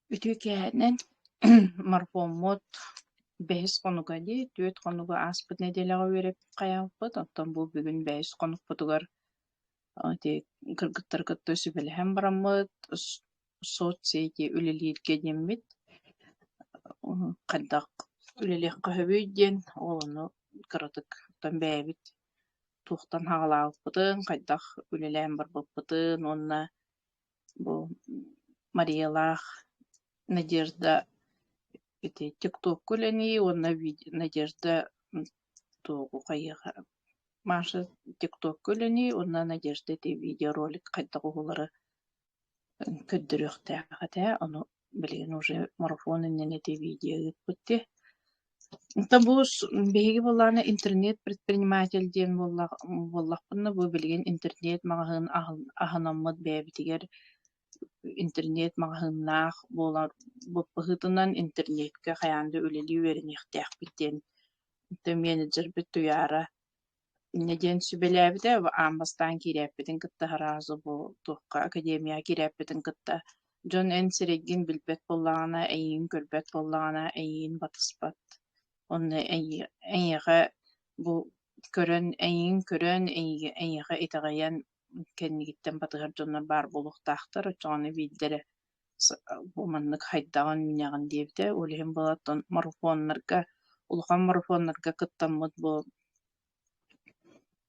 Үтүө киэһэнэн марафоммут бэһис хонуга дии, түөрт хонугу ааспыт нэдиэлэҕэ үөрэппит хайаабыппыт, оттон бу бүгүн бэһис хонукпутугар ити кыргыттары кытта сүбэлэһэн бараммыт соцсети үлэлииргэ диэммит, хайдах үлэлиэххэ сөбүй диэн ол ону кыратык оттон бэйэбит туохтан саҕалаабыппытын, хайдах үлэлээн барбыппытын уонна бу Мариялаах Надежда ити ТикТокка үлэлии уонна Надежда туоҕу хайыаха Маша ТикТокка үлэлии уонна Надежда ити видеоролик хайдах уһулары көрдөрүөхтээх этэ, ону билигин уже марафон иннинэ ити видео ыыппыт дии. Онтон бу биһиги буоллаҕына интернет-предприниматель диэн буоллахпына, бу билигин интернет-маҕаһыын аһынаммыт бэйэбитигэр интернет-маҕаһыыннаах буолар быһыытынан интернеккэ хайаан да үлэлии үөрэниэхтээхпит диэн менеджербит Туйаара инньэ диэн сүбэлээбитэ. Аан бастаан киирээппитин кытта сразу бу туохха академияҕа киирээппитин кытта дьон эн сирэйгин билбэт буоллаҕына, эйигин көрбөт буоллаҕына, эйигин батыспат. Онно эйиэхэ бу көрөн, эйигин көрөн, эйиэхэ итэҕэйэн кэннигиттэн батыһар дьоннор баар буолуохтаахтар. Оччоҕуна биирдэрэ бу маннык хайдаҕын үүнэҕин диэбитэ. Ол иһин буолан марафоннарга, улахан марафоннарга кыттаммыт бу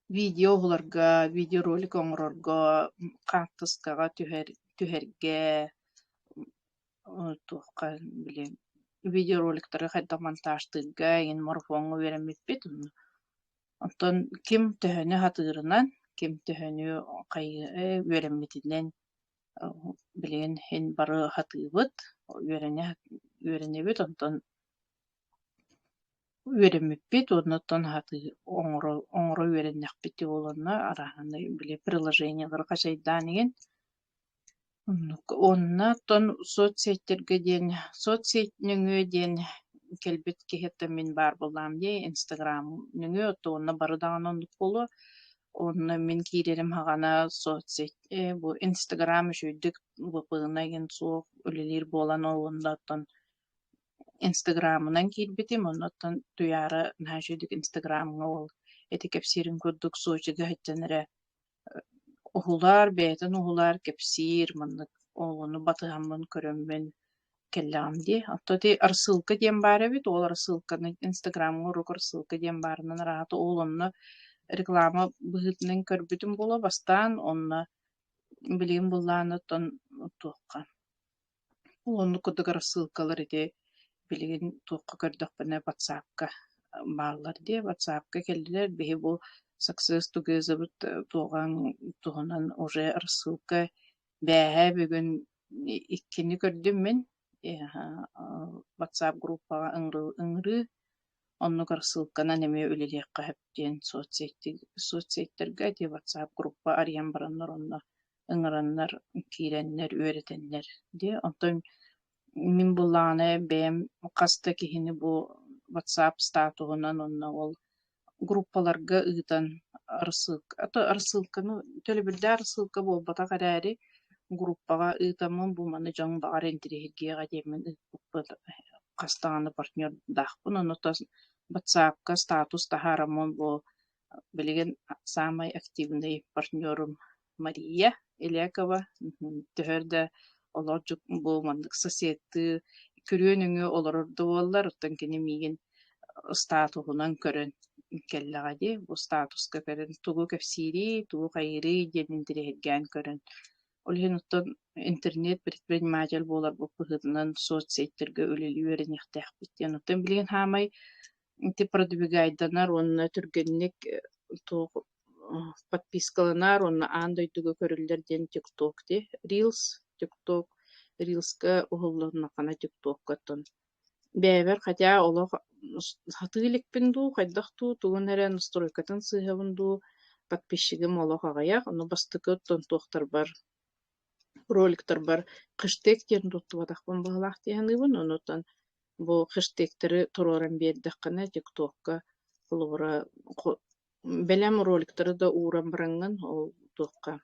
видео уһуларга, видеоролик оҥорорго, хаартыскаҕа түһэр түһэргэ, туохха били видеороликтары хайдах монтажтыырга эҥин марафоҥҥа үөрэммиппит. Оттон ким төһөнү сатыырынан, ким төһөнү хайыы үөрэммитинэн билигин иһин бары сатыыбыт, үөрэнэ үөрэнэбит, онтон үөрэммиппит уонна оттон сатыы оҥоро оҥоро үөрэннэхпит дии буоланна арааһынай били приложениелары хачайдаан иһин. Оннук. Уонна оттон соцсетьтэргэ диэн соцсеть нөҥүө диэн кэлбит киһиттэн мин баар буоллаҕым дии, Инстаграм нөҥүө, оттон уонна бары даҕаны оннук буолуо. Уонна мин киирэрим саҕана соцсеть бу Инстаграм үчүгэйдик ВП-на игин суох үлэлиир буолан ол уонна оттон Инстаграмынан киирбитим, онно оттон Туйаара наһаа үчүгэйдик Инстаграмҥа ол ити кэпсиирин курдук Сочига сылдьан эрэ уһулар, бэйэтин уһулар, кэпсиир, маннык оҕону батыһаммын көрөммүн кэллэҕим дии. Оттон ити рассылка диэн баар эбит, ол рассылканы Инстаграмҥа уруок рассылка диэн баарынан араата ол онно реклама быһыытынан көрбүтүм буолуо бастаан, онно билигин былаан оттон туохха Оннук курдук рассылкалар ити билигин туохха көрдөхпүнэ ватсапка бааллар дии. Ватсапка кэллилэр биһи бу Success Together-быт туоҕаҥ туһунан уже рассылка бээһээ бүгүн иккини көрдүм мин ватсап группаҕа ыҥырыы оннук рассылканан эмиэ үлэлиэххэ сөп диэн соцсетьтэргэ ити ватсап группа арыйан бараннар онно ыҥыраннар киирэннэр үөрэтэннэр дии. Онтон мин буоллаҕына бэйэм хас да киһини бу WhatsApp статуһунан уонна ол группаларга ыытан рассылка, а то рассылканы төлөбүрдээх рассылка буолбатах эрээри группаҕа ыытаммын бу маны дьон баҕар интэриэһиргиэҕэ диэммин ыыппыппыт хас даҕаны партнердаахпын. Ону WhatsApp-ка статус таһаараммын бу Билигин саамай активнай партнерум Мария Элякова. Төһө да олох бу маннык соседтыы күрүө нөҥүө олорор да буоллар, оттон кини миигин статуһунан көрөн кэллэҕэ дии. Бу статуска көрөн тугу кэпсиирий, тугу хайыырый диэн интэриэһиргээн көрөн. Ол иһин оттон интернет-предприниматель буоларбыт быһыытынан соцсетьтэргэ үлэлии үөрэниэхтээхпит диэн. Оттон билигин саамай Ити продвигайданар уонна түргэнник туох подпискаланар уонна аан дойдуга көрүллэр диэн ТикТок дии. Reels, ТикТок, Reelска уһуллуннаххына ТикТокка оттон бэйэбэр хотя олох сатыы иликпин дуу, хайдах дуу, тугун эрэ настройкатын сыыһабын дуу, подписчигым олох аҕыйах, ону бастакы оттон туохтарбар роликтарбар хэштег диэн туттубатахпын быһыылаах дии саныыбын, онуттан бу хэштегтэри туруоран биэрдэххинэ ТикТокка холобура бэлэм роликтары да ууран бараҥҥын ол туохха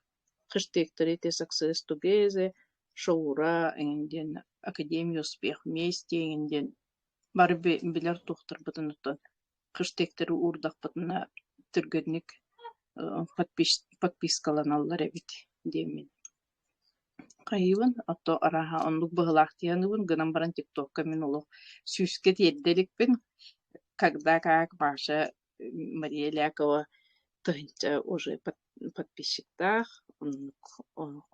хэштегтэри ити success together, Шоура эҥин диэн Академия успех вместе эҥин диэн бары билэр туохтарбытын оттон хэштегтэри уурдахпытына түргэнник подпискаланаллар эбит диэммин хайыыбын, ото арааһа оннук быһыылаах дии саныыбын, гынан баран ТикТокка мин олох сүүскэ тиэрдэ иликпин. Когда как Маша Мария Лякова тыһыынча уже подписчиктаах, оннук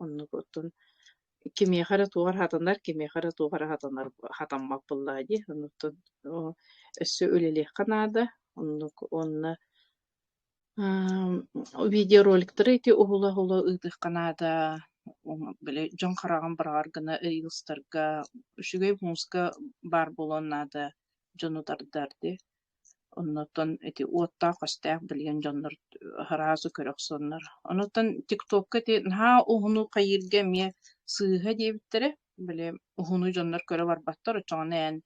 оннук оттон кимиэхэ эрэ туох эрэ хатанар, кимиэхэ эрэ туох эрэ хатанар хатаммат буоллаҕа дии. Оннуктан өссө үлэлиэххэ наада. Оннук уонна видеороликтары ити уһула-уһула ыытыахха наада. Били дьон хараҕын быраҕар гына рилстарга үчүгэй музыка баар буолуон наада дьону тардар дии. Оннуттан ити уоттаах-өстөөх билигин дьоннор сразу көрө охсоннор. Онуттан ТикТокка ити наһаа уһуну хайыырга эмиэ сыыһа диэбиттэрэ. Били уһуну дьоннор көрө барбаттар, оччоҕуна эн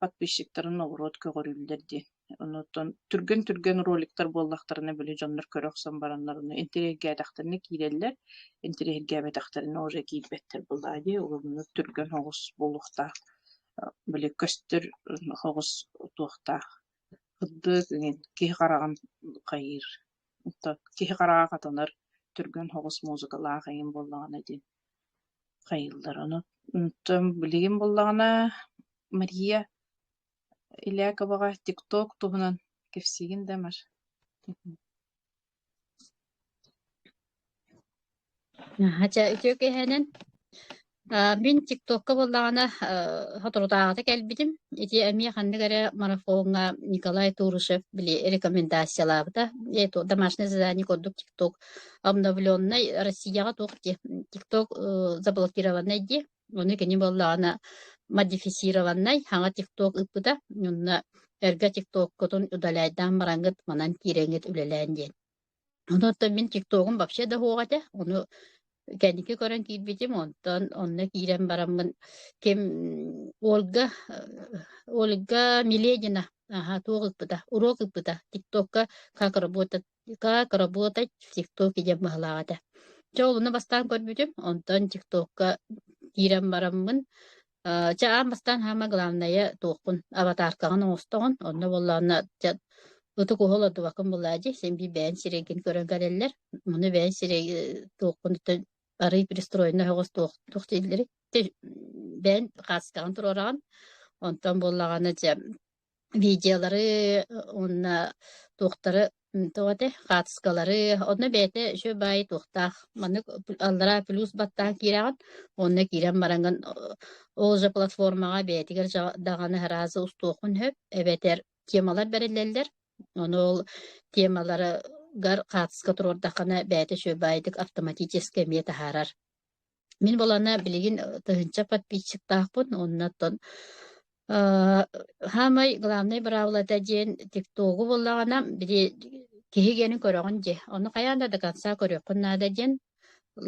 подписчиктарын оҕуруот көҕүрүүллэр диэн. Онуттан түргэн-түргэн роликтар буоллахтарына били дьоннор көрө охсон бараннар ону интэриэһиргээтэхтэринэ киирэллэр, интэриэһиргээбэтэхтэринэ уже киирбэттэр буоллаҕа дии. Ол түргэн соҕус буолуохтаах били көстөр соҕус туохтаах сырдык эҥин киһи хараҕын хайыыр киһи хараҕа хатанар түргэн соҕус музыкалаах эҥин буоллаҕына диэн хайыыллар. Ону онтон билигин буоллаҕына Мария Иляковаҕа ТикТок туһунан кэпсиигин да Маш? Наһаа чэ үтүө киэһэнэн. Мин ТикТокка буоллаҕына соторутааҕыта кэлбитим. Ити эмиэ ханнык эрэ марафоҥҥа Николай Турышев били рекомендациялаабыта. Домашнее задание курдук ТикТок обновленный Россияҕа туох дии ТикТок заблокированный дии. Ону кини буоллаҕына модифицированнай саҥа ТикТок ыыппыта. Онно эргэ ТикТоккутун удаляйдаан бараҥҥыт манан киирэҥҥит үлэлээн диэн. Ону оттон мин ТикТогум вообще да суох этэ. Ону кэнники көрөн киирбитим, онтон онно киирэн бараммын ким Ольга Ольга Миледина аха туох ыыппыта, уруок ыыппыта ТикТокка как работать как работать в ТикТоке диэн быһалаах этэ. Дьэ ол ону бастаан көрбүтүм, онтон ТикТокка киирэн бараммын чэ аан бастаан хаама главнайа туоххун аватаркаҕын оҥостоҕун, онно буоллаҕына дьэ ытык уһул ордубаккын буоллаа дии, син биир бэйэҥ сирэйгин көрөн кэлэллэр, ону бэйэҥ сирэй туоххун арыый пристройунай оһоҕос туох туох дииллэрий бэйэҥ хаачыстыбаҕын туруораҕын, онтон буоллаҕына дьэ видеолары уонна туохтары туох этэй хаартыскалары онно бэйэтэ үчүгэй баайы туохтаах маннык аллараа плюс баттаан киирэҕин уонна киирэн бараҥҥын ол же платформаҕа бэйэтигэр даҕаны сразу устуоххун сөп эбэтэр темалар бэриллэллэр ону ол темаларыгар хаартыска туруордаххына бэйэтэ үчүгэй баайдык автоматически эмиэ таһаарар. Мин буолана билигин тыһыынча подписчиктаахпын уонна оттон саамай главнай быраабылата диэн тиктогу буоллаҕына били киһи гиэнин көрөҕүн дии ону хайаан да до конца көрүөххүн наада диэн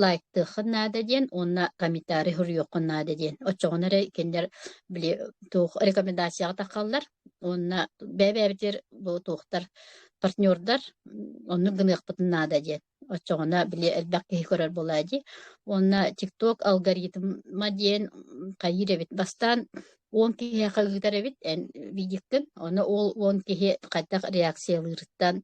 лайктыаххын наада диэн уонна комментарий суруйуоххун наада диэн оччоҕуна эрэ кинилэр били туох рекомендацияҕа таххаллар уонна бэйэ-бэйэбитигэр бу туохтар партнердар оннук гыныахпытын наада диэн Оччоҕуна били элбэх киһи көрөр буолаа дии. Уонна ТикТок алгоритма диэн хайыыр эбит. Бастаан 10 киһиэхэ ыытар эбит эн видиккин. Ону ол 10 киһи хайдах реакциялыырыттан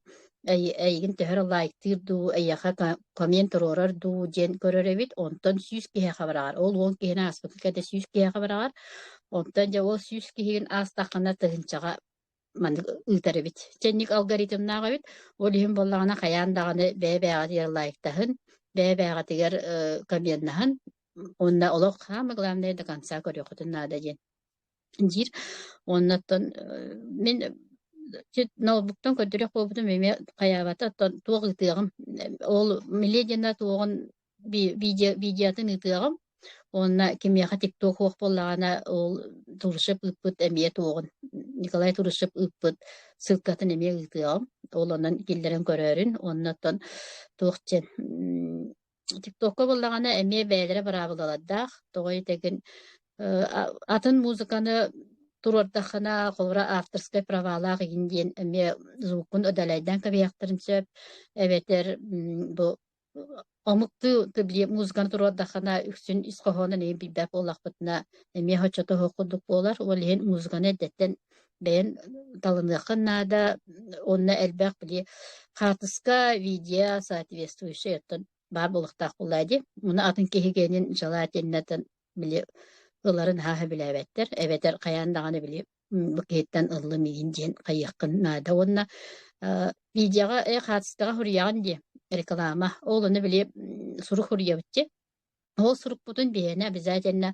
эйигин төһө эрэ лайктыыр дуу, эйиэхэ коммент туруорар дуу диэн көрөр эбит. Онтон 100 киһиэхэ быраҕар. Ол 10 киһини ааспыкка кэннэ 100 киһиэхэ быраҕар. Онтон дьэ ол 100 киһигин аастаххына тыһыынчаҕа маннык ыытар эбит. Чэнник алгоритмнаах эбит. Ол иһин буоллаҕына хайаан даҕаны бэйэ-бэйэҕитигэр лайктаһын, бэйэ-бэйэҕитигэр комменнаһын уонна олох самое главное до конца көрүөххүтүн наада диэн диир. Уонна оттон мин ноутбуктан көрдөрүөх буолбутум эмиэ хайаабата оттон туох ыытыаҕым ол Миледина туоҕун видео видеотын ыытыаҕым уонна кимиэхэ тикток суох буоллаҕына ол Турышев ыыппыт эмиэ туоҕун Николай Турышев ыыппыт ссылкатын эмиэ ыытыаҕым ол онон киллэрэн көрөөрүн уонна оттон туох диэн тиктокка буоллаҕына эмиэ бэйэлэрэ быраабылалардаах тоҕо этэгин атын музыканы туруордаххына холобура авторскай правалаах игин диэн эмиэ звуккун удалайдаан кэбиһиэхтэрин сөп эбэтэр бу. Омуктуу били музыканы туруордаххына үксүн ис хоһоонун эҥин билбэт буоллахпытына эмиэ соччото суох курдук буолар. Ол иһин музыканы эрдэттэн бэйэн талыныаххын наада уонна элбэх били хаартыска, видео соответствующай оттон баар буолуохтаах буоллаа дии. Уну атын киһи гиэнин желательно били ыларын наһаа сөбүлээбэттэр эбэтэр хайаан даҕаны били бу киһиттэн ыллым игин диэн хайыаххын наада уонна видеоҕа хаартыскаҕа суруйаҕын дии реклама ол ону били сурук суруйабыт дии ол сурукпутун биһиэнэ обязательно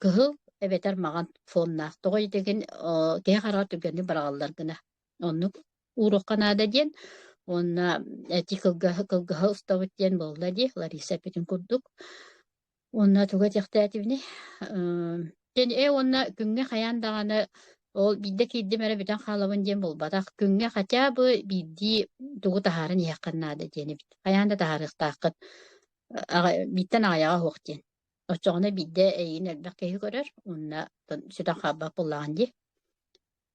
кыһыл эбэтэр маҕан фоннаах тоҕо диэтигин киһи хараҕар түргэнник быраҕаллар гына оннук ууруохха наада диэн уонна эти кылгаһы устабыт диэн буолла дии Лариса эппитин курдук. Уонна тугу этиэхтээтибиний? Диэн ээ уонна күҥҥэ хайаан даҕаны ол биирдэ киирдим эрэ бүтэн хаалабын диэн буолбатах. Күҥҥэ хотя бы биирдии тугу таһааран иһиэххин наада диэн эбит. Хайаан да таһаарыахтааххын. Бииртэн аҕыйаҕа суох диэн. Оччоҕуна биирдэ эйигин элбэх киһи көрөр уонна сүтэн хаалбат буоллаҕын дии.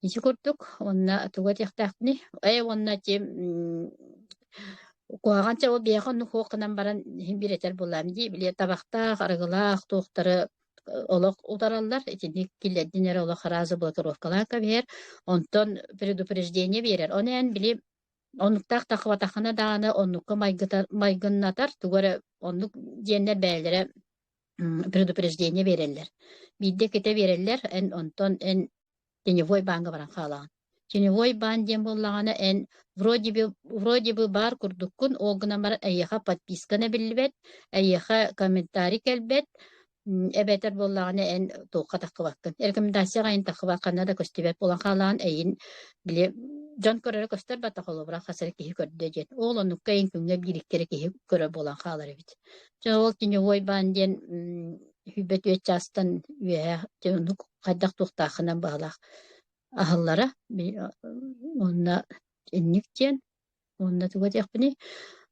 Ити курдук уонна тугу этиэхтээхпиний? Ээ уонна ити куһаҕан чэ ол биһиэхэ оннук суох гынан баран иһин биир этэр буоллаҕым дии, били табахтаах, арыгылаах туохтары олох утараллар, итинник киллэрдин эрэ олох араас блокировкалаан кэбиһэр, онтон предупреждение биэрэр. Ону эн били оннуктаах таххыбатаххына даҕаны оннукка майгыннатар тугу эрэ оннук диэннэр бэйэлэрэ предупреждение биэрэллэр. Биирдэ иккитэ биэрэллэр, эн онтон эн теневой бааҥҥа баран хаалаҕын. Теневой баан диэн буоллаҕына, эн вроде бы баар курдуккун, ол гынан баран эйиэхэ подписканы биллибэт, эйиэхэ комментарий кэлбэт, эбэтэр буоллаҕына эн туохха таххыбаккын. Рекомендацияҕа эн таххыбат, ханна да көстүбэт буолан хаалаҕын, эйин били дьон көрөрө көстөр бата холобура хас эрэ киһи көрдө диэн. Ол оннукка эн күҥҥэ биир икки эрэ киһи көрөр буолан хаалар эбит. Дьэ ол теневой баан диэн 24 чаастан үөһэ дьэ оннук хайдах туохтааххынан баҕалаах аһыллара уонна инник диэн уонна тугу этиэхпиний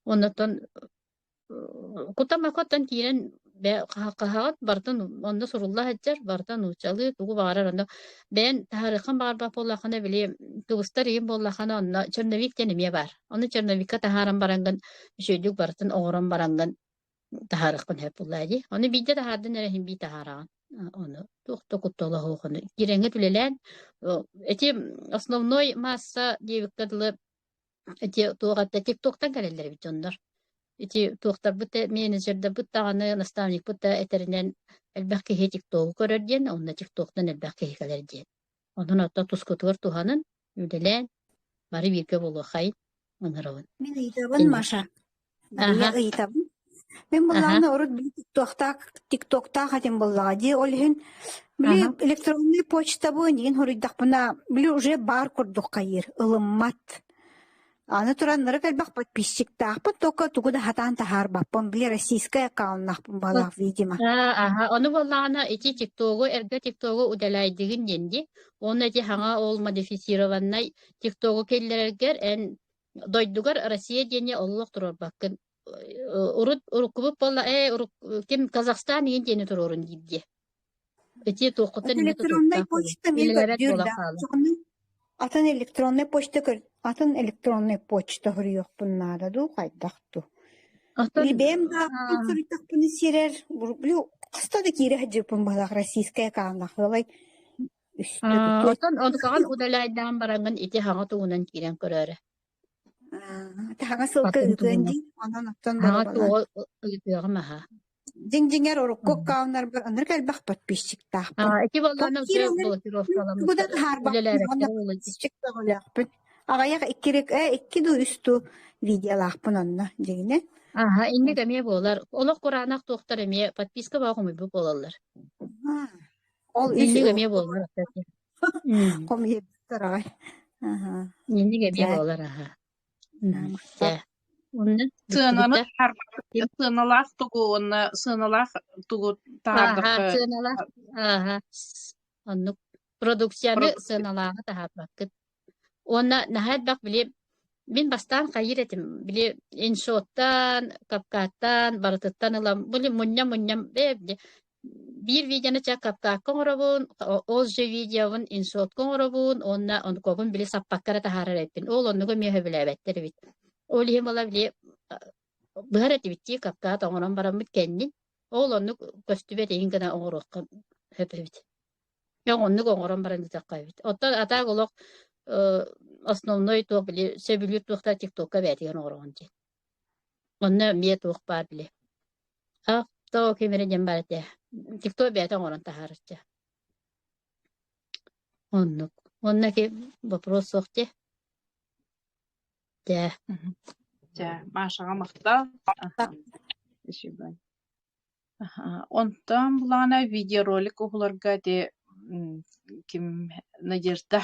оннуттан кутамакоттан киирэн хаһаҕыт барытын онно сурулла сылдьар барыта нууччалыы тугу баҕарар онно бэйэн таһаарыаххын баҕарбат буоллаххына били кыбыстар игин буоллаххына онно черновик диэн эмиэ баар ону черновикка таһааран бараҥҥын үчүгэйдик барытын оҥорон бараҥҥын таһаарыахпын сөп буоллаа дии. Ону биирдэ таһаардын эрэ иһин биир таһаараҕын. Ону туох да куттала суох ону киирэҥҥит үлэлээн эти основной масса диэбиккэ дылы эти туох этэ тиктоктан кэлэллэр эбит дьоннор. Ити туохтарбыт менеджердарбыт даҕаны наставникпыт да этэринэн элбэх киһи тиктогу көрөр диэн, онно тиктоктан элбэх киһи кэлэр диэн. Онон оттон тускутугар туһанын, үлэлээн бары бииргэ буолуоххайын ыҥырабын. Мин ыйытабын, Маша. Мария ыйытабын. Мин буллаҕына урут били тиктоктаах тиктоктаах этим буоллаҕа дии. Ол иһин били электронный почтабын игин хоруйдахпына били уже баар курдук хайыыр, ылыммат. Аны туран нырык элбэх подписчиктаахпын, только тугу да хатаан таһаарбаппын. Били российскай аккауннаахпын баҕалаах, видимо. Аха, ону буоллаҕына ити тиктогу эргэ тиктогу удаляйдыгын диэн дии. Уонна ити хаҥа ол модифицированнай тиктогу киллэрэргэр эн Дойдугар Россия диэни олох туруорбаккын. Урут уруккубут буолла ээ урук ким Казахстан иһин диэни туруорун диир дии. Ити туоххуттан эмэ Электроннай тутулуктаах буолуо. почта эмиэ Үлэлээбэт көрдүүр буолан да. хаалар. Соны атын электроннай почта көр атын электроннай почта суруйуохпун наада дуу, хайдах дуу. Оттон Или бэйэм дааппын суруйдахпына сирэр, били хаста да киирэ сылдьыбыппын быһалаах российскай аккауннаах ыалай үстэ тутуо. Оттон онтукаҕын удаляйдаан бараҥҥын ити хаҥа тугунан киирэн көрөөрө. Таһаҕас сылга Атын ыытыан тугунан. дии, онон оттон Хаҥа боруобалаан. туоҕу ыытыаҕым аһа. Дьиҥ-дьиҥэр урукку аккауннарбар ынырык элбэх подписчиктаахпын. Ити Тоҕо буоллаҕына уже киирэллэр тугу да блокировкаламмыттар таһаарбаппын уонна үлэлээбэттэр буолуо дии. подписчик бөҕөлөөхпүн. Аҕыйах икки икки дуу, үс дуу видеолаахпын онно дьиҥинэн. Аха, инник эмиэ буолар. Олох кураанах туохтар эмиэ подписка баа хомуйбут буолаллар. Ол үс Инник эмиэ буолар. хомуйбуттар аҕай. Аха. Инник эмиэ Дьэ, буолар аха. махтал. Дьэ. Уонна Сыананы бүттүбүт да? таһаарбакка сыаналаах тугу уонна сыаналаах тугу Ааһа, таһаардахха сыаналаах ааһа, оннук продукцияны сыаналааҕы таһаарбаккыт. Уонна наһаа элбэх били мин бастаан хайыыр этим, били иншоттан, капкаттан барытыттан ылам, били мунньа-мунньам ээ били биир видеоны чэ капкакка оҥоробун, ол же видеобун иншотка оҥоробун уонна онкобун били саппакка эрэ таһаарар эбиппин. Ол оннугу эмиэ сөбүлээбэттэр эбит. Ол иһин буола били. Быһар этибит дии, капкаат оҥорон бараммыт кэннин. Ол оннук көстүбэт иһин гына оҥоруохха сөп эбит. Дьэ оннук оҥорон баран ыытыахха эбит. Оттон а так олох основной туох били сөбүлүүр туохтар тиктокка бэйэтигэр оҥороҕун диэн. Онно эмиэ туох баар били авто ким эрэ диэн баар этэ. Тикток бэйэтэ оҥорон таһаарар дьэ. Оннук. Онно ки вопрос суох дии. Дьэ. Дьэ, Машаҕа махтал. Спасибо. Онтон булаана видеоролик уһуларга ити ким Надежда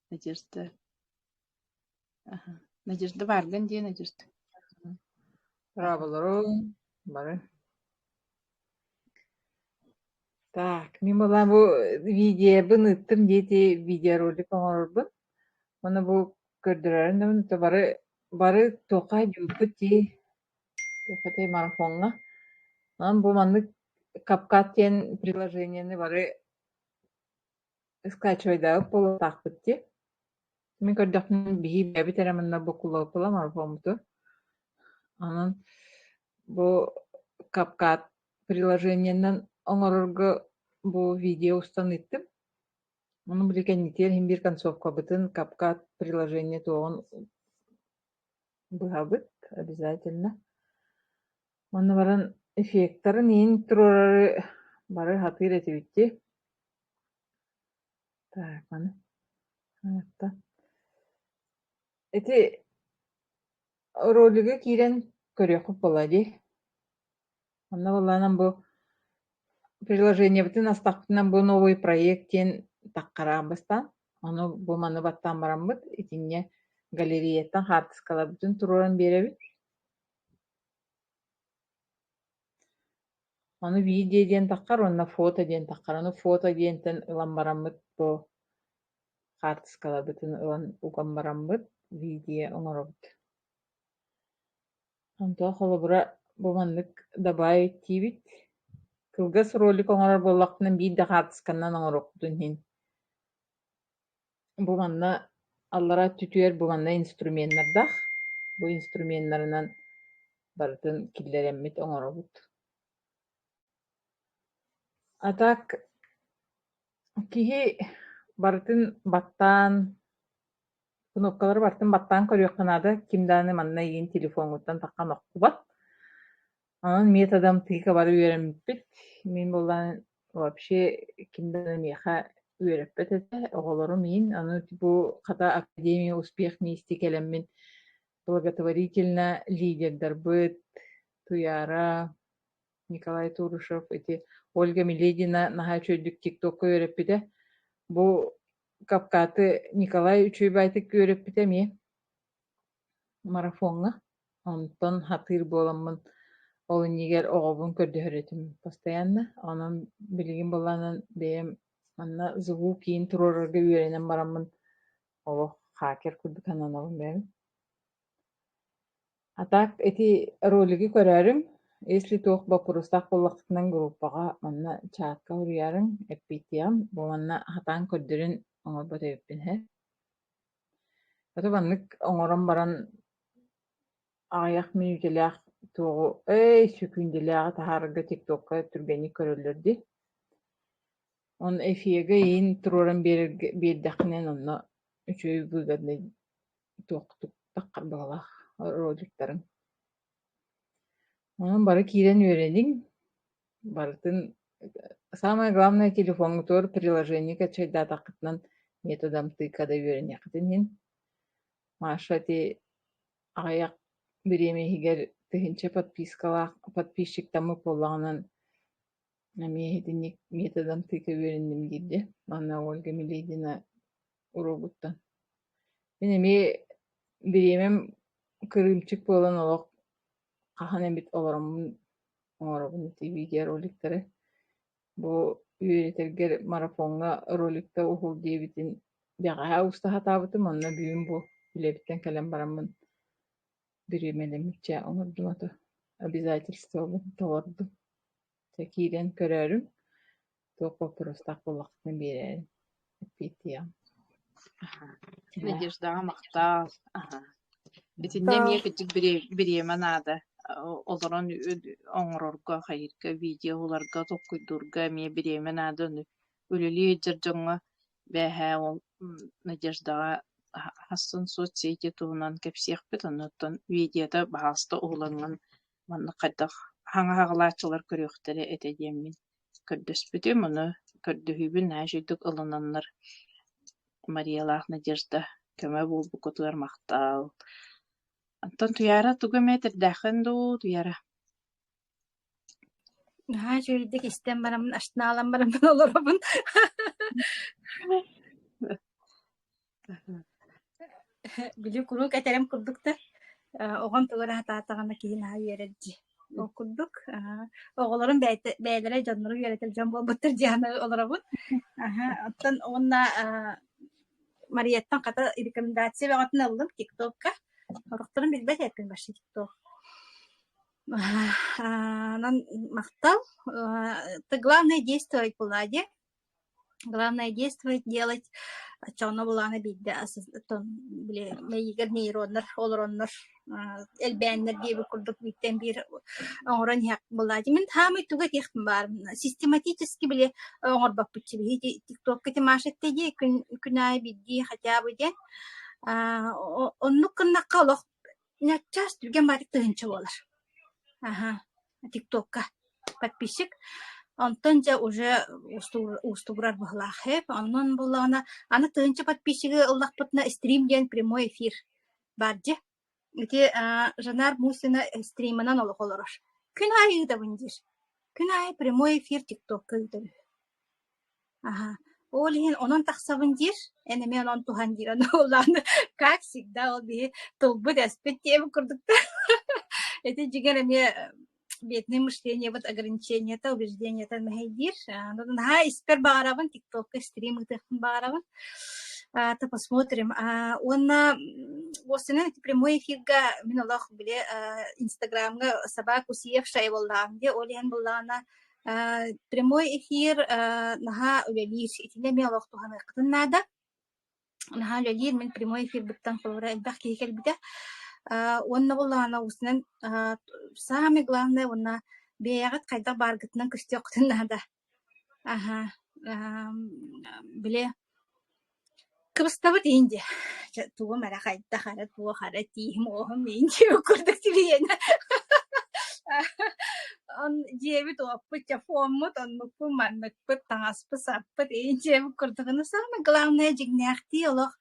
Надежда Надежда бааргын дии Надежда. Браво бары. Так, мин буоллаҕына бу видеобын ыыттым диэти видеоролик оҥорорбун. Уонна бу көрдөрөрүн да бары бары туохха дьууппут дии туохха этэй марафоҥҥа. Онон бу маннык CapCut диэн приложениены бары скачивайдаабыт буолуохтаахпыт дии. Мин көрдөхпүнэ биһиги бэйэбит эрэ манна буккуллубаппыла марафоммуту. Онон бу CapCut приложениенан оҥорорго бу видео устан ыыттым. Ону били кэнникигэр иһин биир концовкабытын CapCut приложение туоҕун быһабыт обязательно. Уонна баран эффектарын иин туруорары бары сатыыр этибит дии. Так, маны Ити ролига киирэн көрүөххүт буолла дии. Онно буоллаҕына бу приложениебытын астахпытына бу новый проект диэн таххараан бастаан, ону бу маны баттаан бараммыт итиннэ галереяттан хаартыскаларбытын туруоран биэрэбит. Ону видео диэн таххар уонна фото диэн таххар. Ону фото диэнтэн ылан бараммыт бу хаартыскаларбытын ылан уган бараммыт видео оҥоробут. Онтон холобура бу маннык добавить диибит. Кылгас ролик оҥорор буоллахпына биир да хаартысканан оҥоруохпутун иһин бу манна аллараа өттүтүгэр бу манна инструменнардаах. Бу инструменнарынан барытын киллэрэммит оҥоробут. А так киһи барытын баттаан Кнопкалары барытын баттаан көрүөххэ наада, ким даҕаны манна эйигин телефоҥҥуттан таххан охтубат. Онон методом тыка бары үөрэммиппит. Мин буоллаҕына вообще ким даҕаны миэхэ үөрэппэт этэ, оҕолорум иин. Аны бу хата Академия успех вместе кэлэммин благотворительно лидердарбыт Туйаара, Николай Турушев, ити Ольга Миледина наһаа үчүгэйдик тиктокка үөрэппитэ. Бу Капкаты Николай үчүгэйдик үөрэппитэ эмиэ марафоҥҥа. Онтон хатыыр буоламмын ол иннигэр оҕобун көрдөһөр этим постоянно. Онон билигин былаанан бэйэм манна звук киин туруорарга үөрэнэн бараммын олох хакер курдук сананабын бэйэм. А так ити ролиги көрөөрүҥ, если туох боппуруостаах буоллаххытына группаҕа манна чатка суруйаарыҥ, эппиэттиэҕим, бу манна хатаан көрдөрөн оҥорбот эбиппин һэ. Ото маннык оҥорон баран аҕыйах мүнүүтэлээх туоҕу эй сөкүүндэлээҕи таһаарарга тиктокка түргэнник көрөллөр дии. Онно эфиэгэ иин туруоран биэрэргэ биэрдэххинэ онно үчүгэй выгодный туохтук таххар баҕалаах роликтарыҥ. Онон бары киирэн үөрэниҥ, барытын самое главное телефоҥҥутугар приложение качайдаатаххытынан методом тыка да үөрэниэххитин иһин. Маша ити аҕыйах бириэмэ иһигэр тыһыынча подпискалаах подписчиктаммыт буоллаҕынан эмиэ итинник методом тыка үөрэнним диирдэ. Манна Ольга Миледина уруогуттан. Мин эмиэ бириэмэм кырыымчык буолан олох хаһан эмит олороммун оҥоробун ити видеороликтары. Бу үөрэтэргэр марафоҥҥа роликта уһул диэбитин бэҕэһээ уста сатаабытым, онно бүгүн бу үлэбиттэн кэлэн бараммын бириэмэлэммиччэ оҥордум ото обязательствобын толордум. Чэ киирэн көрөөрүҥ, туох боппуруостаах буоллаххытына биэрээрин, эппиэттиэҕим. Надеждаҕа махтал. Аха. Итиннэ эмиэ кырдьык бириэмэ наада. Олорон оҥорорго, хайыырга, видео уһуларга, толкуйдуурга эмиэ бириэмэ наада. Ону үлэлии сылдьар дьоҥҥо бээһээ ол Надеждаҕа хассын соцсети туһунан кэпсиэхпит, оннуттан видеота баһаалыста уһулаҥҥын маннык хайдах хаҥа хаҕылааччылар көрүөхтэрэ этэ диэммин көрдөспүтүм. Ону көрдөһүүбүн наһаа үчүгэйдик ылынаннар Мариялаах Надежда көмө буолбуккутугар махтал. Оттон Туйаара тугу эмэ этэрдээххин дуу, Туйаара? Наһаа үчүгэйдик истэн бараммын, астынаалан бараммын олоробун. Били куруук этэрим курдук да, оҕом тугу эрэ сатаатаҕына киһи наһаа үөрэр дии. Ол курдук, оҕолорум бэйэтэ бэйэлэрэ дьоннору үөрэтэр дьон буолбуттар диэн олоробун. Аһа, оттон уонна Марияттан хата рекомендация бөҕөтүн ыллым ТикТокка. Сорохторун билбэт эппин вообще ТикТок. Онон махтал. Это главное действовать была дии. Главное действовать, делать. Оччоҕуна булаана биирдэ били мэйиигэр нейроннар олороннор элбээннэр диэбит курдук бииртэн биир оҥорон иһэх буоллаа дии. Мин хаамай тугу этиэхпин баарым систематически били оҥорбоппут чибиһи тиктокка Тимаша эттэ дии күн күн аайы биирдии хотя бы диэн. Оннук гыннахха олох начаас түргэн баҕайытык тыһыынча буолар. Аһа, ТикТокка подписчик. Онтон дьэ уже уустугурар быһыылаах эп. Онон буоллаҕына, аны тыһыынча подписчигы ыллахпытына стрим диэн прямой эфир баар дьэ. Ити Жанар Мусина стримынан олох олорор. Күн аайы ыытабын диир. Күн аайы прямой эфир ТикТокка ыытабын. Аһа, ол иһин онон тахсабын диир, эн эмиэ онон туһан диир, ону улаан как всегда ол биһи тылбыт-өспүт диэбит курдуктар. Ити дьиҥэр эмиэ бедное мышлениебыт ограничениета, убеждениета мэһэйдиир. Наһаа испэр баҕарабын, тиктокка стрим ыытыахпын баҕарабын. А, то посмотрим. А, уонна уопсайынан ити прямой эфирга мин олох били инстаграмҥа собак усиевшая буоллаҕым дии, ол иһин буоллаҕына Прямой эфир наһаа үлэлиир, итиннэ эмиэ олох туһаныаххытын наада. Наһаа үлэлиир, мин прямой эфирбиттэн холобура элбэх киһи кэлбитэ. Уонна буоллаҕына уусунан самое главное уонна бэйэҕит хайдах бааргытынан көстүөххүтүн наада. Аһа, били Кыбыстабыт иһин дии, чэ тугум эрэ хайдах эрэ туох эрэ тииһим-уоһум иһин диэбит курдук сибиэнэ дьиэбит-уоппут, чэ фоммут, оннукпут, манныкпыт, таҥаспыт-саппыт иһин диэбит курдук. Но самое главное дьиҥнээхтии олох,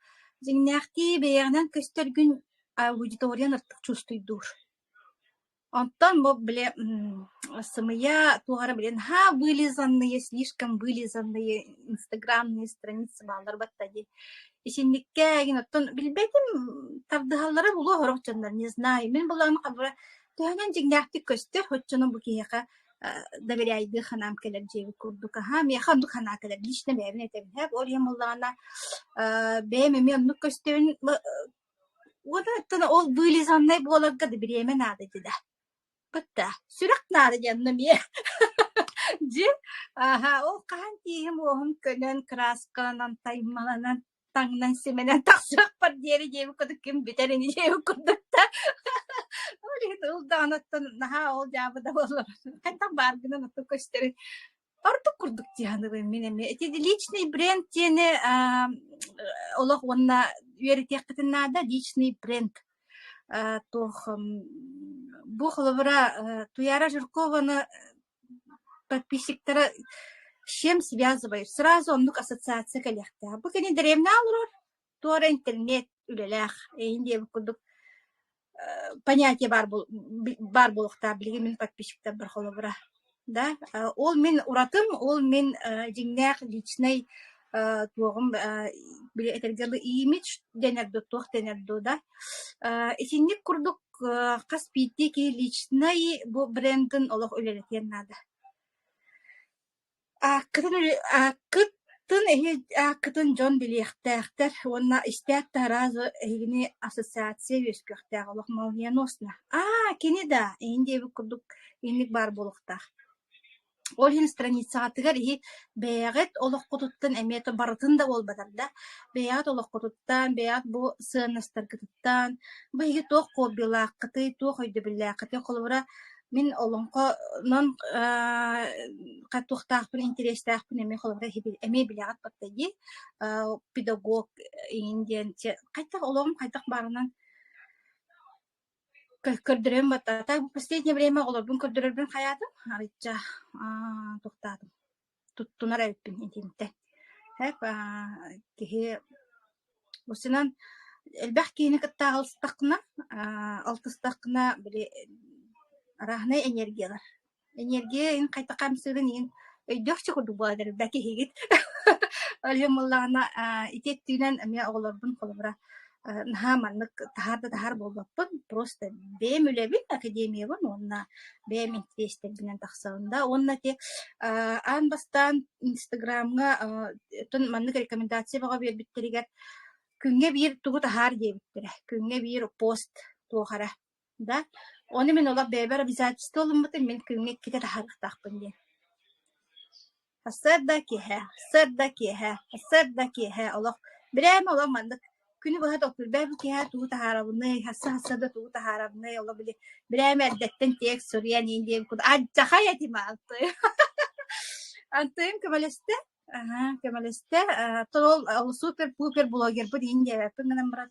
дьиҥнээхтии бэйэҕинэн көстөргүн аудиториян артык чувствуйдуур. Онтон бу били сымыйа туох эрэ били наһаа вылизанные, слишком вылизанные инстаграмные страницы бааллар батта дии. Исинниккэ игин оттон билбэтим тардыһаллара булуо сорох дьоннор не знаю. Мин булаам хабыра төһөнөн дьиҥнээхтик көстөр оччонон бу киһиэхэ доверяйдыы ханаам кэлэр диэбит курдук. Аһаа, миэхэ оннук санаа кэлэр. Лично бэйэбин этэбин. Ол иһин буоллаҕына бэйэм эмиэ оннук көстөбүн Уонна ол вылизаннай буоларга да бириэмэ наада этэ да. Бытта сүрэх наада диэн эмиэ дьи аһа ол хаһан тииһим-уоһум көнөн, кырааскаланан, таймаланан, таҥнан симэнэн тахсыахпар диэри диэбит курдук ким бүтэр ини диэбит курдук да. Ол иһин ыл даҕаны оттон наһаа ол дьаабы да буоллар хайдах бааргынан оттон көстөрүн Ордук курдук дии саныыбын мин эмиэ. Ити личный бренд диэни олох уонна үөрэтиэххитин наада личный бренд. Туох бу холобура Туяра Жиркованы подписчиктара с чем связывают? Сразу оннук ассоциация кэлиэхтээх. Бу кини дэриэбинэҕэ олорор, туора интернет үлэлээх эйин диэбит курдук понятие баар баар буолуохтаах билигин мин подписчиктарбар холобура да ол мин уратым ол мин дьиҥнээх личнэй туоҕум били этэргэ дылы имидж дэнэр дуу туох дэнэр дуу да итинник курдук хас биирдии киһи личнэй бу брендин олох үлэлэтиэн наада. Ааккытын ааккытын эһи ааккытын дьон билиэхтээхтэр уонна истээт да сразу эһигини ассоциация үөскүөхтээх олох молниеносно. Аа, кини да, эйин диэбит курдук инник баар буолуохтаах. Ол иһин страницаҕытыгар иһи бэйэҕит олоххутуттан эмиэ барытын да буолбатар да, бэйэҕит олоххутуттан, бэйэҕит бу сыаннастаргытыттан, бу эһиги туох хоббилааххытый, туох өйдөбүллээххитий, холобура, мин олоҥхонон туохтаахпын, интэриэстээхпин эмиэ холобура эмиэ билэҕит батта дии, педагог иҥин диэн хайдах олоҕум хайдах баарынан Көрдөрөн баттаата. Последнее время оҕолорбун көрдөрөрбүн хайаатым, арыйча туохтаатым, туттунар эбиппин итинтэн. Эп киһи усунан элбэх киһини кытта алтыстаххына, алтыстаххына били арааһынай энергиялар Энергия иһин хайдах хамсыырын иһин өйдөөх курдук буолар элбэх киһигит. Ол иһин буоллаҕына ити өттүнэн эмиэ оҕолорбун холобура наһаа маннык таһаар да таһаар буолбаппын. Просто бэйэм үлэбин, академиябын уонна бэйэм интэриэстэрбинэн тахсабын да. Уонна ити аан бастаан Инстаграмҥа оттон маннык рекомендация бөҕө биэрбиттэригэр күҥҥэ биир тугу таһаар диэбиттэрэ. Күҥҥэ биир пост туох эрэ Да, ону мин олох бэйэбэр обязательство ылыммытым, мин күҥҥэ иккитэ таһаарыахтаахпын диэн. Сарсыарда киэһэ, сарсыарда киэһэ, сарсыарда киэһэ олох бирээмэ олох маннык күнү быһа толкуйбай бу киэһэ тугу таһаарабыный, сарсыарда тугу таһаарабыный, олох били бирээмэ эрдэттэн текст суруйан иин диэн курдук алдьархай этим антыым. Антыым көмөлөстө, Аһаа, көмөлөстө. Оттон ол супер-пупер блогербын иһин диэбэппин гынан баран,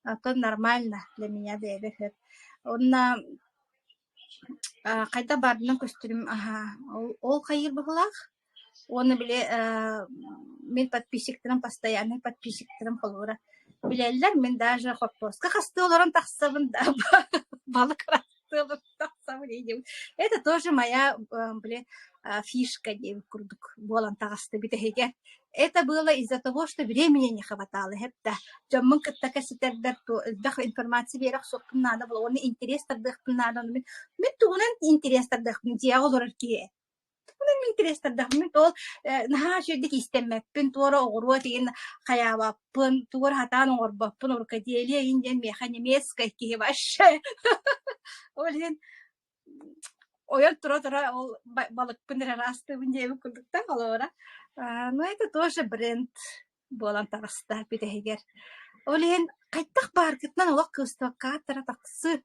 оттон нормально для меня бэйэбэр сөп. Уонна хайдах баарынан көстөрүм аһаа, ол, ол хайыыр быһыылаах. Уонна били мин подписчиктарым постоянный подписчиктарым холобура билэллэр, мин даже хоппуоска хастыы олорон тахсабын да балык Это тоже моя били фишка диэбит курдук буолан таҕыста бүтэһигэ. Это было из-за того, что времени не хватало эптэ. Дьоммун кытта кэпсэтэрбэр элбэх информация биэрэ охсуохпун наада буолла. Уонна интерес тардыахпын наада. Мин, мин тугунан интерес тардыахпын дьиэҕэ олорор киһи. Тугунан интерес тардыахпын. Мин ол наһаа үчүгэйдик иистэммэппин, туора оҕуруо тигин хайаабаппын, тугу эрэ сатаан оҥорбоппун, рукоделие иһин диэн миэхэ немецкэй киһи вообще. Ол иһин ойон тура-тура ол балыкпын эрэ ыраастыыбын диэбит курдуктан холобура. Ну это тоже бренд буолан таҕыста бүтэһигэр. Ол иһин хайдах бааргытынан олох кыыстыбакка тахсы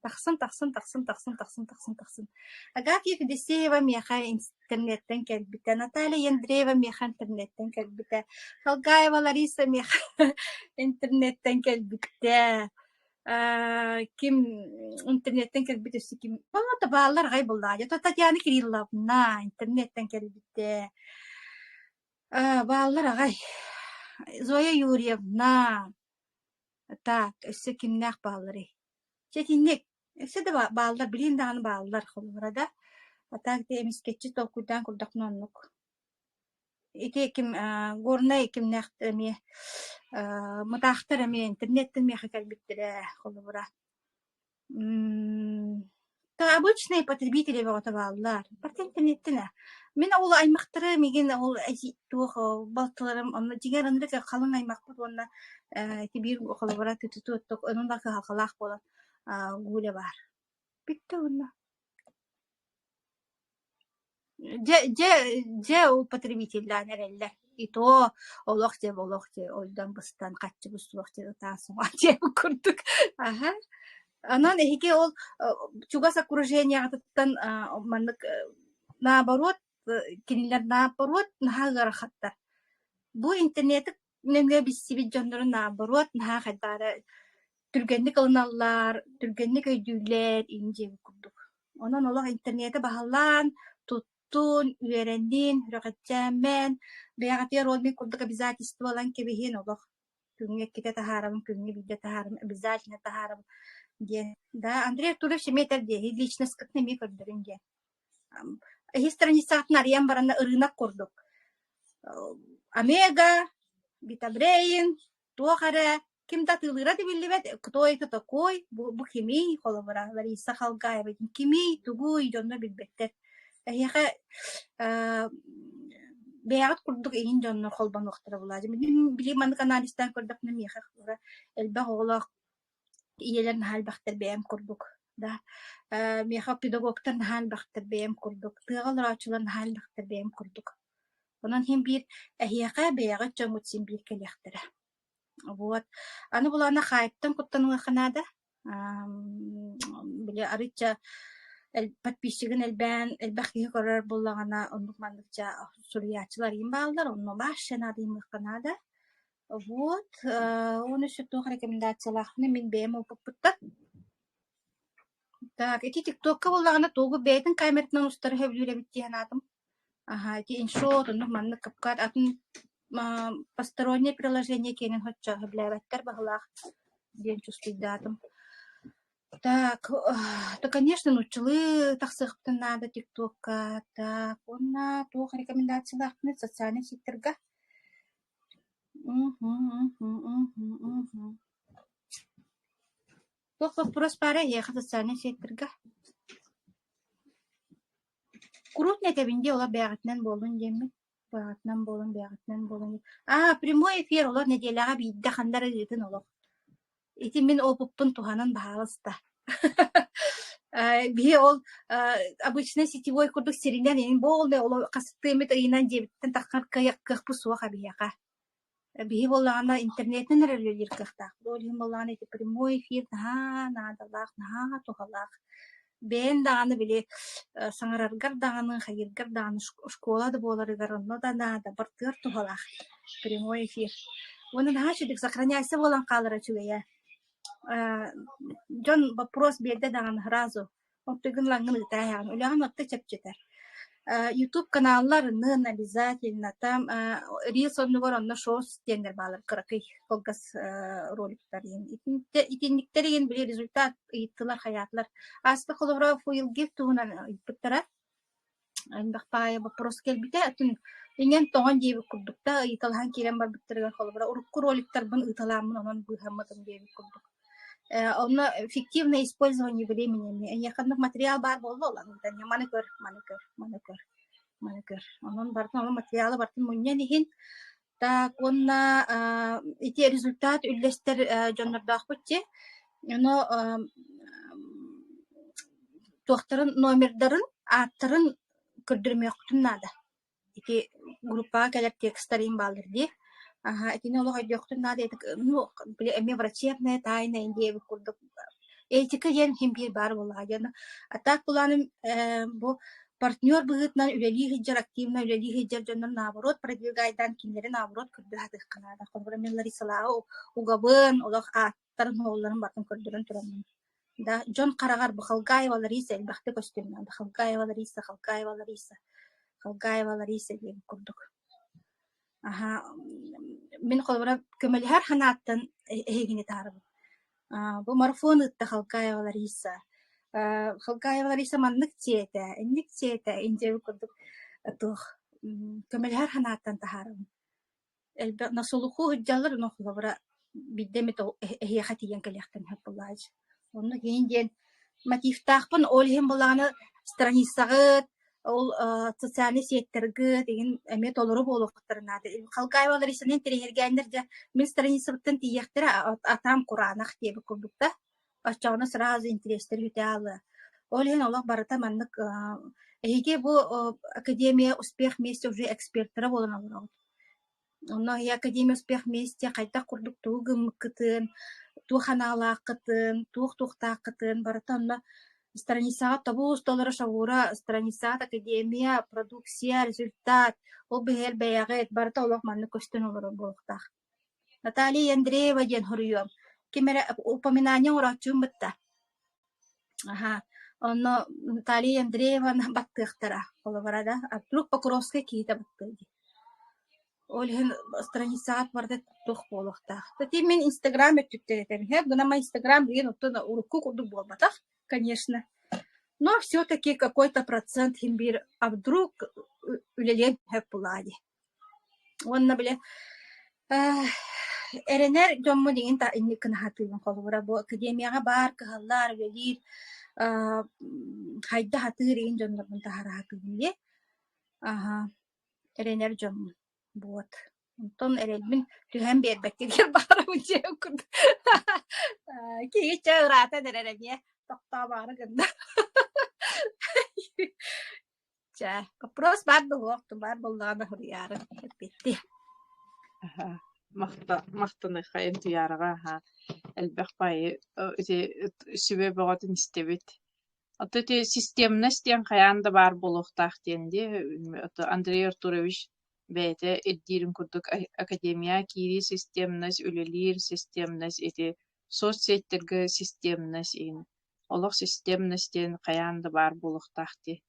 тахсын тахсын тахсын тахсын тахсын тахсын тахсын. Агафья Федосеева миэхэ интернеттэн кэлбитэ, Наталья Андреева миэхэ интернеттэн кэлбитэ, Халгаева Лариса миэхэ интернеттэн кэлбитэ. Ким интернеттэн кэлбит өссө ким Балата бааллар аҕай буоллаҕа. Татьяна Кирилловна интернеттэн кэлбитэ. Бааллар аҕай. Зоя Юрьевна. Так, өссө кимнээх баалларый? Чэ итинник. Өссө да бааллар, билигин даҕаны бааллар холобура да. А так дии эмискэччи толкуйдаан курдахпына оннук. Ити ким Горнай кимнээх эмиэ мытаахтар эмиэ интернеттэн миэхэ кэлбиттэрэ холобура. Да обычные потребители бөҕөтө бааллар. Барыта интернеттэн ээ. Мин ол аймахтары миигин ол туох балтыларым онно дьиҥэр ынырык халыҥ аймахпыт уонна ити биир холобура онон да кыһалҕалаах буолан Гуля баар. Бүттэ уонна. Дьэ, дьэ, дьэ ол потребителлээн эрэллэр. И то олох дьэ олох дьэ ойдон быстан хаччыбыт суох дьэ ытаан суҥаан диэбит курдук. Аһа. Онон эһиги ол чугас окружениеҕытыттан маннык наоборот кинилэр наоборот наһаа ыарахаттар. Бу интернети нөҥүө билсибит дьоннору наоборот наһаа хайдах эрэ түргэнник ылыналлар, түргэнник өйдүүллэр иҥин диэбит курдук. Онон олох интернети баһылаан, туттун, үөрэннин, сүрэҕэлдьээмэн, бэйэҕитигэр ол мин курдук обязательство ылан кэбиһин олох күҥҥэ иккитэ таһаарабын, күҥҥэ биирдэ таһаарабын, обязательно таһаарабын диэн. Да, Андрей Артурович эмиэ этэр дии, личностькытын эмиэ көрдөрүҥ диэн. Эһи страницаҕытын арыйан баран ырыынак курдук. Омега, Витабрейн, туох эрэ ким да атыылыыра да биллибэт, кто это такой, бу, бу кимий, холобура, Лариса Халгаева кимий, тугуй, дьонно билбэттэр. Эһиэхэ э, бэйэҕит курдук иһин дьоннор холбонуохтара булаа. Мин били маннык анализтаан көрдөхпүнэ миэхэ элбэх оҕолоох ийэлэр наһаа элбэхтэр бэйэм курдук. Да, миэхэ педагогтар наһаа элбэхтэр бэйэм курдук, тыаҕа олорооччулар наһаа элбэхтэр бэйэм курдук. Онон иһин биир эһиэхэ бэйэҕит дьоҥҥут син биир кэлиэхтэрэ. Вот. Аны булаана хаайыттан куттаныахха наада. Били арыычча подписчигын элбээн, элбэх киһи көрөр буоллаҕына, оннук манныкча суруйааччылар игин бааллар, онно вообще наадыйымыахха наада. Вот, уонна өссө туох рекомендациялаахпына мин бэйэм опыппыттан. Так, ити ТикТокка буоллаҕына тугу бэйэтин камератынан устары сөбүлүүр эбит дии санаатым. Аһаа, ити InShot, оннук маннык CapCut атын постороннее приложение киэнин соччо сөбүлээбэттэр баһылаах диэн чувствуйдаатым. Так, то, конечно, нууччалыы тахсыахпытын наада ТикТокка. Так, уонна туох рекомендациялаахпыный социальнай сетьтэргэ? Туох боппуруос баарай эһиэхэ социальнай сетьтэргэ? Куруут этэбин дии, олор бэйэҕитинэн буоллун диэммин. Бэйэҕитинэн буолун, бэйэҕитинэн буолун. Аа, прямой эфир олор нэдиэлэҕэ биирдэ ханна эрэ ыытын олох. Ити мин опыппын туһанан баһаалыста. Биһи ол обычный сетевой курдук сиринэн иһин буолла ол хастыы эмит ыйынан дьиэбиттэн таххар кыахпыт суох эбиһиэхэ. Биһи буоллаҕына интернетинэн эрэ үлэлиир кыахтаахпыт. Ол иһин буоллаҕына ити прямой эфир наһаа наадалаах, наһаа туһалаах. Бэйэн даҕаны били саҥараргар даҕаны, хайыыргар даҕаны школа да буоларыгар онно да наада, бартыгар туһалаах прямой эфир. Уонна наһаа үчүгэй сохраняйся буолан хаалара үчүгэйэ. Дьон боппуруос биэрдэ даҕаны сразу Оттугун лаҥҥын ыытааһаҕын, үлэҕин отто чэпчэтэр. YouTube каналларынын обязательно там Reels оннугар онно шоу диэннэр баалар кыракый кылгас роликтар иһин. Итинниктэр иһин били результат ыйыттылар хайаатылар. Ааспыт холобура Фуилгив туһунан ыйыппыттара. Элбэх баайы боппуруос кэлбитэ. Атын иҥэн-тоҥон диэбит курдук да ыйыталаһан киирэн барбыттарыгар холобура урукку роликтарбын ыыталааммын онон быыһаммытым диэбит курдук. Онно эффективное использование времени эмиэ эйиэхэ оннук материал баар буолла ол аныгыта маны көр, маны көр, маны көр, маны көр. Онон барытын ол материалы барытын мунньан иһин так уонна ити результат үллэстэр дьоннордоохпут дии. Ону туохтарын номердарын, ааттарын көрдөрүмүөхпүтүн наада. Ити группаҕа кэлэр текстэр иһин бааллар дии. Аһа, итини олох өйдүөхтүн наада ну, били эмиэ врачебная тайна диэбит курдук этика диэн иһин биир баар буоллаҕа диэн. А так былааным бу партнер быһыытынан үлэлии сылдьар, активно үлэлии сылдьар дьоннор наоборот продвигайдаан кинилэри наоборот көрдөрө сатыахха наада. Холобура мин Ларисалааҕы угабын, олох ааттарын-суолларын барытын көрдөрөн тураммын. Да, дьон хараҕар бу Халгаева Лариса элбэхтик көстүөн наада. Халгаева Лариса, Халгаева Лариса, Халгаева Лариса диэн курдук. Аһаа, мин холобура көмөлөһөр санааттан эһигини таһаарабын. Бу марафон ыытта Халгаева Лариса. Халгаева Лариса маннык дьиэтэ, инник дьиэтэ, индиэбит курдук туох көмөлөһөр санааттан таһаарабын. Элбэх на слуху сылдьаллар, но холобура биирдэ эмит эһиэхэ тиийэн кэлиэхтэрин сөп буоллаҕа Онно киһин диэн мотивтаахпын, ол иһин буоллаҕына страницаҕыт, ол социальнай сеттэргит игин эмиэ толору буолуохтарын наада. Халгаева Ларисаны интэриэһиргээннэр дьэ мин страницабыттан тиийиэхтэрэ, атаам кураанах диэбит курдук да. Оччоҕуна сразу интэриэстэр бүтэ хаалыа. Ол иһин олох барыта маннык эһиги бу Академия успех вместе уже экспертара буолан олороҕут. Онно эһиги Академия успех вместе хайдах курдук тугу гыммыккытын, туох анаалааххытын, туох туохтааххытын барыта онно страницаҕа тобус толору шагура страницаҕа Академия, продукция, результат, ол бэһиэл бэйэҕит барыта олох маннык көстөн олорор буолуохтаах. Наталья Андреева диэн хоруйуом. Ким эрэ упоминание оҥорооччугун бытта. Аһаа, онно Наталья Андрееваны баттыахтара, холобура да, а вдруг Покровскай киһитэ баттыа дии. Ол иһин страницаҕа барыта туох буолуохтаах. Кстати, мин Инстаграм өттүттэн этэбин. Һэ, гынан Инстаграм билигин оттон урукку курдук буолбатах, конечно. Но все-таки какой-то процент иһин биир, а вдруг үлэлиэн сөп буоллаҕа дии. Уонна били эрэнэр дьоммун иҥин инник гына сатыыбын холобура бу академияҕа баар кыһаллар үлэлиир хайда сатыыр иҥин дьоннорбун таһаара сатыыбын дии аһа эрэнэр дьоммун вот онтон эрэлбин түһэн биэрбэккэ диэн баҕарабын дьиэм курдук киһи чэ ыраатан эрэр эмиэ. Тохтообоору гынна. Чэ, вопрос баар буолуох, баар буоллаҕына суруйаары эппиэттиэ. Махтаныаххайын Туйаараҕа аһаа элбэх баайы ити сүбэ бөҕөтүн истэбит. Оттон ити системность диэн хайаан да баар буолуохтаах диэн дии Андрей Артурович бэйэтэ ирдиирин курдук академияҕа киирии системность, үлэлиир системность ити соцсетьтэргэ системность иһин олох системность диэн хайаан да баар буолуохтаах дии.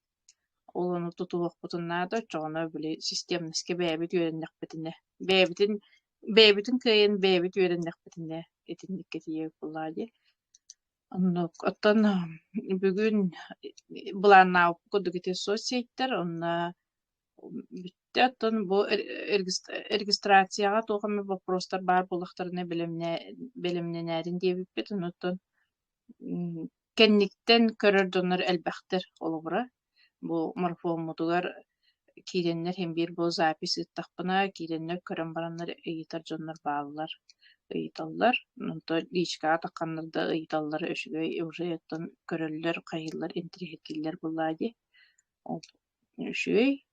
Ол ону тутуһуохпутун наада, оччоҕуна били системноска бэйэбит үөрэннэхпитинэ, бэйэбитин бэйэбитин кыайан бэйэбит үөрэннэхпитинэ итинниккэ тиийэбит буоллаҕа дии. Оннук. Оттон бүгүн былааннаабыппыт курдук ити соцсетьтэр онно бүттэ. Оттон бу регистрацияҕа туох эмэ боппуруостар баар буоллахтарына бэлэмнэнээрин диэбиппит. Онуттан Кэнниктэн көрөр дьоннор элбэхтэр, холобура, бу марафоммутугар киирэннэр иһин биир бу запись ыыттахпына, киирэннэр көрөн бараннар ыйытар дьоннор бааллар, ыйыталлар. Онтон личкаҕа тахханнар да ыйыталлара үчүгэй, уже оттон көрөллөр, хайыыллар, интэриэһиргииллэр буоллаҕа дии. Ол үчүгэй.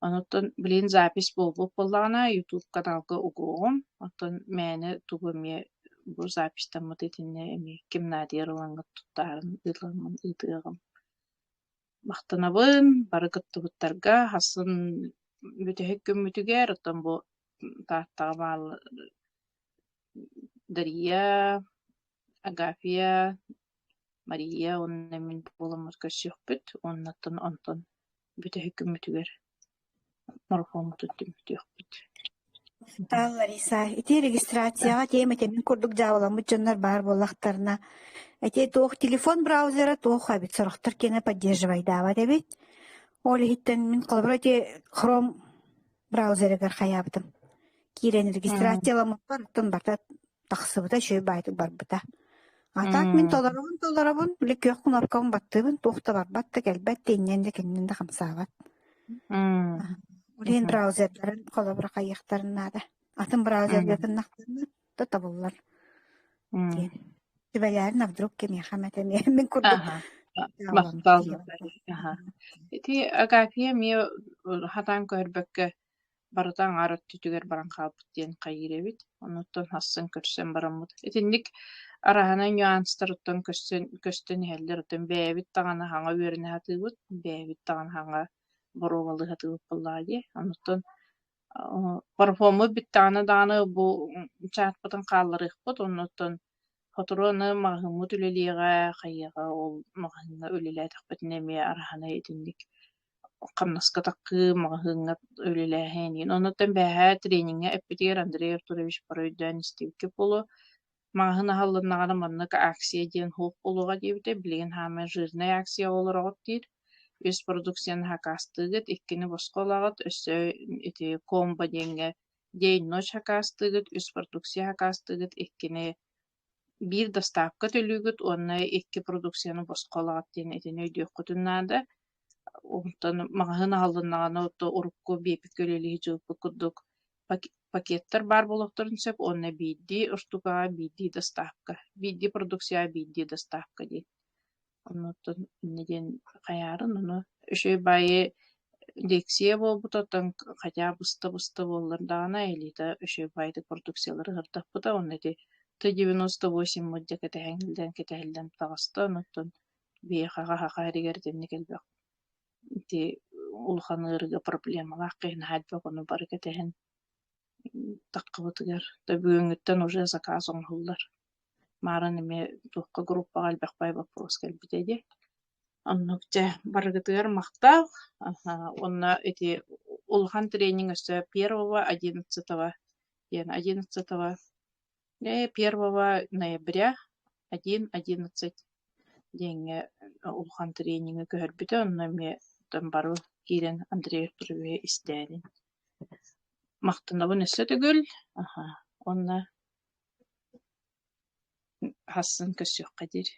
Онуттан билигин запись буолбут буоллаҕына, YouTube каналга угуоҕум. Оттон мээнэ тугу эмиэ бу записьтаммыт итиннэ эмиэ ким наадыйар ылаҥҥыт туттаарын ыытыламмын ыытыаҕым. Махтанабын бары кыттыбыттарга, хасын бүтэһик күммүтүгэр, оттон бу Тааттаҕа баал Дария, Агафья, Мария уонна мин буоламмыт көрсүөхпүт уонна онтон бүтэһик күммүтүгэр марафоммутун түмүктүөхпүт. Таал Лариса, ити регистрацияҕа тиэмэ тэмин курдук дьаабыламмыт дьоннор баар буоллахтарына, ити туох телефон браузера туох эбит, сорохтор киэнэ поддерживайдаабат эбит. Ол иһиттэн мин холобура ити Chrome браузерыгар хайаабытым. Киирэн регистрацияламмыппар, оттон барыта тахсыбыта, үчүгэй баайдык барбыта. А так мин толоробун толоробун, били күөх кнопкабын баттыыбын, туох да барбат да кэлбэт да инньэн да кэннин да хамсаабат. Ол иһин браузердарын холобура хайыахтарын наада. Атын браузерга гыннахтарына да табыллар диэн. Сүбэлээрин а вдруг кимиэхэ эмэ эмиэ мин курдук Махтал. Ити Агафья эмиэ хатаан көһөрбөккө барыта аҥаар өттүтүгэр баран хаалбыт диэн хайыыр эбит. Онуттан хассан көрсөн бараммыт. Итинник араһана нюанстарыттан көстөн, көстөн иһэллэр. Оттон бэйэбит даҕаны хаҥа үөрэнэ сатыыбыт, бэйэбит даҕаны хаҥа боруобалыы сатыыбыт буоллаҕа дии. Онуттан парфюммут бүттэҕинэ даҕаны бу чаатпытын хаалларыахпыт. Оннуттан сотору аны маҕаһыыммыт үлэлиэҕэ, хайыаҕа ол маҕаһыыҥҥа үлэлээтэхпитинэ эмиэ араһана итинник хамнаска таххыы, маҕаһыыҥҥа үлэлээһин игин. Оннуттан бэҕэһээ трениҥҥэ эппитигэр Андрей Артурович бары өйдөөн истибиккэ буолуо. Маҕаһыын аһыллыннаҕына маннык акция диэн суох буолуоҕа диэбитэ. Билигин хаамай жирнай акцияҕа олороҕут диир. Үс продукцияны хакаастыыгыт, иккини босхо ылаҕыт, өссө ити комбо диэҥҥэ день-ночь хакаастыыгыт, үс продукция хакаастыыгыт, иккини биир доставка төлүүгүт уонна икки продукцияны босхо ылаҕыт диэн итини өйдүөххүтүн наада. Онтон маҕаһыын аһыллыннаҕына урукку биэпиккэ үлэлии сылдьыбыппыт курдук пакеттар баар буолуохтарын сөп уонна биирдии устукаҕа биирдии доставка, биирдии продукцияҕа биирдии доставка диэн. Оннуттан инньэ диэн хайаарын, ону үчүгэй баайы лекция буолбута, оттон хотя быста-быста буоллар даҕаны элита үчүгэй баайдык продукциялары ыһырдаппыта уонна ити Т-98 муддьа кэтэһиллэн кэтэһиллэн таҕыста, онуттан биһиэхэ хаһаха иһигэр итинник элбэх ити улахан ыарыыга проблемалаах киһи наһаа элбэх ону бары кэтэһэн таххыбытыгар да бүгүҥҥүттэн уже заказ оҥоһуллар. Маарын эмиэ туохха группаҕа элбэх бай боппуруос кэлбитэ дии. Оннук дьэ барыгытыгар махтал. Уонна ити улахан тренинг өссө первого одиннадцатого диэн одиннадцатого первого ноября один одиннадцать диэҥҥэ улахан тренинги көһөрбүтэ. Онно эмиэ бары киирэн Андрей Артуровиһы истээрин. Махтанабын өссө төгүл. Уонна Хассын көрсүөххэ диэри.